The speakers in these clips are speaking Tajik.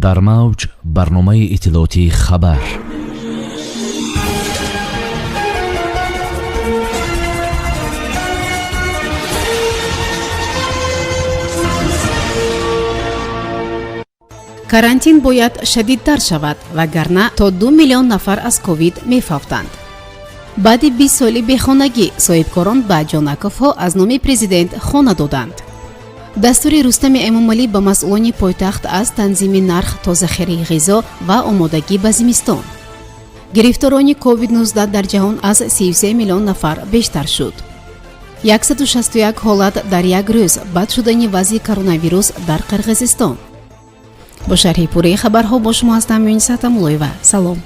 Дар мавҷ барномаи иттилоотии «Хабар». Карантин бояд шадидтар шавад, вагарна то 2 миллион нафар аз ковид мефавтанд. Баъди 20 соли бехонагӣ соҳибкорон ба Ҷонаковҳо аз номи президент хона доданд. Дастури Рустами Эмомалӣ ба масъулони пойтахт аз танзими нарх то захираи ғизо ва омодагӣ ба зимистон. Гирифторони COVID-19 дар ҷаҳон аз 33 миллион нафар бештар шуд. 161 ҳолат дар як рӯз, бад шудани вазъи коронавирус дар Қирғизистон. Бо шарҳи пурраи хабарҳо бо шумо ҳастам Юниса Тамулоева. Салом.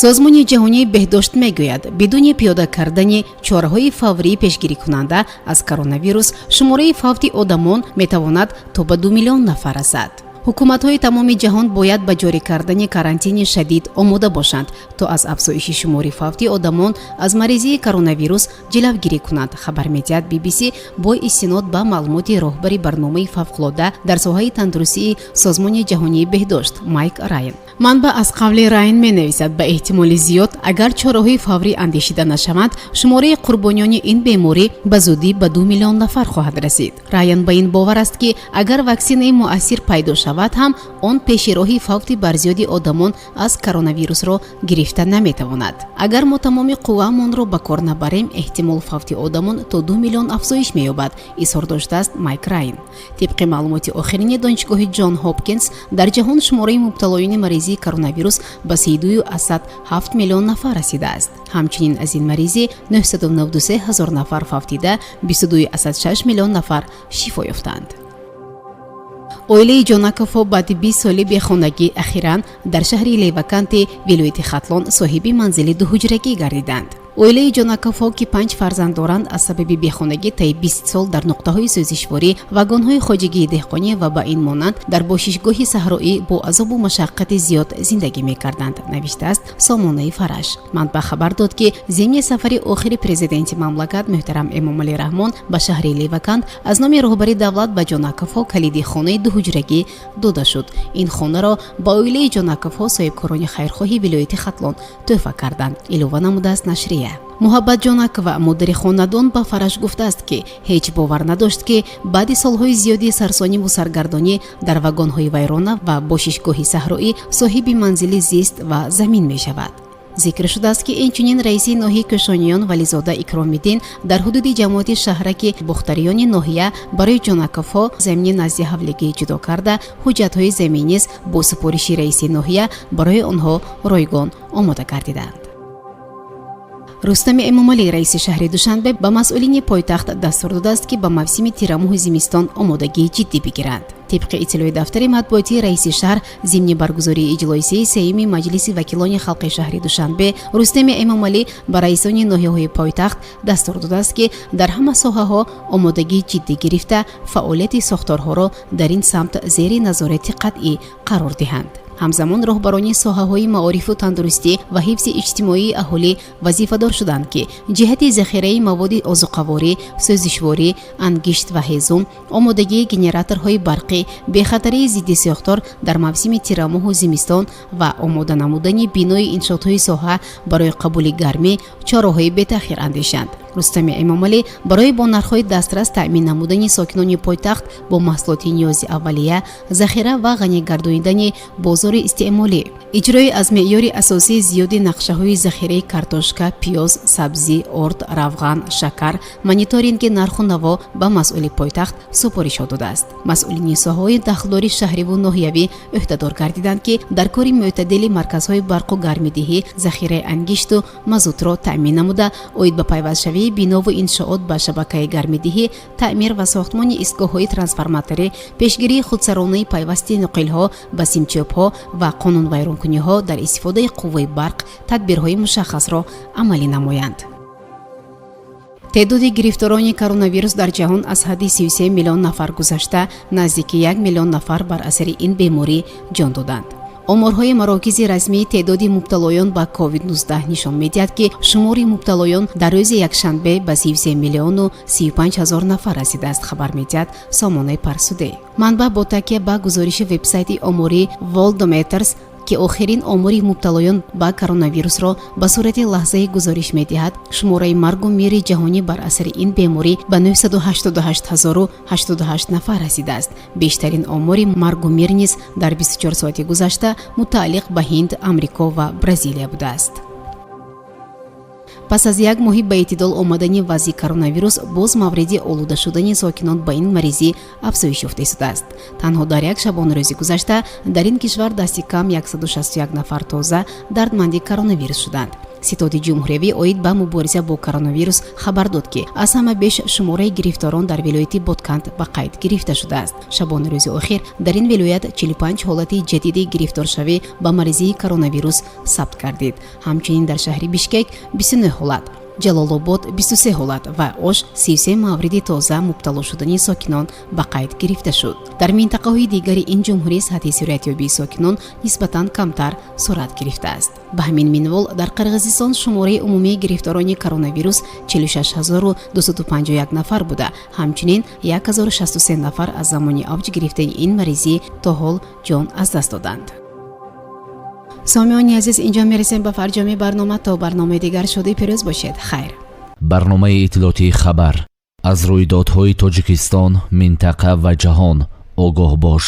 Созмони ҷаҳонии беҳдошт мегӯяд, бидуни пиёда кардани чораҳои фаврии пешгирикунанда аз коронавирус шумораи фавти одамон метавонад то ба 2 миллион нафар расад. Ҳукуматҳои тамоми ҷаҳон бояд ба ҷорӣ кардани карантини шадид омода бошанд, то аз афзоиши шумори фавти одамон аз маризии коронавирус ҷилавгирӣ кунанд, хабар медиҳад BBC бо истинод ба маълумоти роҳбари барномаи фавқулода дар соҳаи тандурустии Созмони ҷаҳонии беҳдошт Майк Райан. Манбаъ аз қавли Райан менависад, ба эҳтимоли зиёд, агар чораҳои фаврӣ андешида нашаванд, шумораи қурбониёни ин беморӣ ба зудӣ ба 2 миллион нафар хоҳад расид. Райан ба ин бовар аст, ки агар ваксинаи муассир пайдо шавад ҳам, он пеши роҳи фавти барзиёди одамон аз коронавирусро гирифта наметавонад. Агар мо тамоми қувваамонро ба кор набарем, эҳтимол фавти одамон то 2 миллион афзоиш меёбад, изҳор доштааст Майк Райн. Тибқи маълумоти охирини Донишгоҳи Ҷон Ҳопкинс, дар ҷаҳон шумораи мубталоёни маризии коронавирус ба 32,7 миллион нафар расидааст. Ҳамчунин аз ин маризӣ 993 ҳазор нафар фавтида, 22,6 миллион нафар шифо ёфтанд. Оилаи Ҷонаковҳо баъди 20 соли бехонагӣ ахиран дар шаҳри Леваканти вилояти Хатлон соҳиби манзили дуҳуҷрагӣ гардиданд. Оилаи Ҷонаковҳо, ки панҷ фарзанд доранд, аз сабаби бехонагӣ таи 20 сол дар нуқтаҳои сӯзишворӣ, вагонҳои хоҷагии деҳқонӣ ва ба ин монанд дар бошишгоҳи саҳроӣ бо азобу машаққати зиёд зиндагӣ мекарданд, навиштааст сомонаи Фараш. Манбаъ хабар дод, ки зимни сафари охири президенти мамлакат муҳтарам Эмомалӣ Раҳмон ба шаҳри Леваканд аз номи роҳбари давлат ба Ҷонаковҳо калиди хонаи дуҳуҷрагӣ дода шуд. Ин хонаро ба оилаи Ҷонаковҳо соҳибкорони хайрхоҳи вилояти Хатлон тӯҳфа карданд, илова намудааст нашрия. Муҳаббат Ҷонакова, модари хонадон, ба Фараш гуфтааст, ки ҳеҷ бовар надошт, ки баъди солҳои зиёди сарсониву саргардонӣ дар вагонҳои вайрона ва бошишгоҳи саҳроӣ соҳиби манзили зист ва замин мешавад. Зикр шудааст, ки инчунин раиси ноҳияи Кӯшониён Вализода Икромиддин дар ҳудуди ҷамоати шаҳраки Бохтариёни ноҳия барои Ҷонаковҳо замини назди ҳавлигӣ ҷудо карда, ҳуҷҷатҳои замин низ бо супориши раиси ноҳия барои онҳо ройгон омода гардиданд. Рустами Эмомалӣ, раиси шаҳри Душанбе, ба масъулини пойтахт дастур додааст, ки ба мавсими тирамоҳи зимистон омодагии ҷиддӣ бигиранд. Тибқи иттилои дафтари матбуотии раиси шаҳр, зимни баргузории иҷлосияи сеюми Маҷлиси вакилони халқи шаҳри Душанбе Рустами Эмомалӣ ба раисони ноҳияҳои пойтахт дастур додааст, ки дар ҳама соҳаҳо омодагии ҷиддӣ гирифта, фаъолияти сохторҳоро дар ин самт зери назорати қатъӣ қарор диҳанд. Ҳамзамон роҳбарони соҳаҳои маорифу тандурустӣ ва ҳифзи иҷтимоии аҳолӣ вазифадор шуданд, ки ҷиҳати захираи маводи озуқаворӣ, сӯзишворӣ, ангишт ва ҳезум, омодагии генераторҳои барқӣ, бехатарии зидди сӯхтор дар мавсими тирамоҳу зимистон ва омода намудани бинои иншоотҳои соҳа барои қабули гармӣ чораҳои бетаъхир андешанд. Рустами Эмомалӣ барои бо нархҳои дастрас таъмин намудани сокинони пойтахт бо маҳсулоти ниёзи аввалия, захира ва ғанигардонидани бозори истеъмолӣ, иҷрои аз меъёри асосии зиёди нақшаҳои захираи картошка, пиёз, сабзӣ, орд, равған, шакар, мониторинги нарху наво ба масъули пойтахт супоришҳо додааст. Масъулини соҳаҳои дахлдори шаҳриву ноҳиявӣ ӯҳдадор гардиданд, ки дар кори мӯътадили марказҳои барқу гармидиҳӣ захираи ангишту мазутро таъмин намуда, оид ба пайвастшавии бинову иншоот ба шабакаи гармидиҳӣ, таъмир ва сохтмони истгоҳҳои трансформаторӣ, пешгирии худсаронаи пайвасти нуқилҳо ба симчӯбҳо ва қонунвайронкуниҳо дар истифодаи қувваи барқ тадбирҳои мушаххасро амалӣ намоянд. Теъдоди гирифторони коронавирус дар ҷаҳон аз ҳадди 33 миллион нафар гузашта, наздики 1 миллион нафар бар асари ин беморӣ ҷон доданд. Оморҳои марокизи расмии теъдоди мубталоён ба COVID-19 нишон медиҳад, ки шумори мубталоён дар рӯзи якшанбе ба 33 миллиону 35 ҳазор нафар расидааст, хабар медиҳад сомонаи Парсудей. Манбаъ бо такя ба гузориши вебсайти омории Worldometers, ки охирин омори мубталоён ба коронавирусро ба сурати лаҳзаи гузориш медиҳад, шумораи маргу мири ҷаҳонӣ бар асари ин беморӣ ба 988 088 нафар расидааст. Бештарин омори маргу мир низ дар 24 соати гузашта мутааллиқ ба Ҳинд, Амрико ва Бразилия будааст. Пас аз як моҳи ба эътидол омадани вазъи коронавирус, боз мавриди олуда шудани сокинон ба ин маризӣ афзоиш ёфта истодааст. Танҳо дар як шабонарӯзи гузашта дар ин кишвар дасти кам 161 нафар тоза дардманди коронавирус шуданд. Ситоди ҷумҳуриявӣ оид ба мубориза бо коронавирус хабар дод, ки аз ҳама беш шумораи гирифторон дар вилояти Ботканд ба қайд гирифта шудааст. Шабонарӯзи охир дар ин вилоят 45 ҳолати ҷадиди гирифторшавӣ ба маризии коронавирус сабт гардид. Ҳамчунин дар шаҳри Бишкек 29 ҳолат, Ҷалолобод 23 ҳолат ва Ош 33 мавриди тоза мубтало шудани сокинон ба қайд гирифта шуд. Дар минтақаҳои дигари ин ҷумҳурӣ сатҳи сироятёбии сокинон нисбатан камтар сурат гирифтааст. Ба ҳамин минвол, дар Қирғизистон шумораи умумии гирифторони коронавирус 46 251 нафар буда, ҳамчунин 1063 нафар аз замони авҷ гирифтани ин маризӣ то ҳол ҷон аз даст доданд. Сомиёни азиз, инҷо мерасем ба фарҷоми барнома. То барномаи дигар шоди пирӯз бошед. Хайр. Барномаи иттилоотии «Хабар». Аз рӯйдодҳои Тоҷикистон, минтақа ва ҷаҳон огоҳ бош.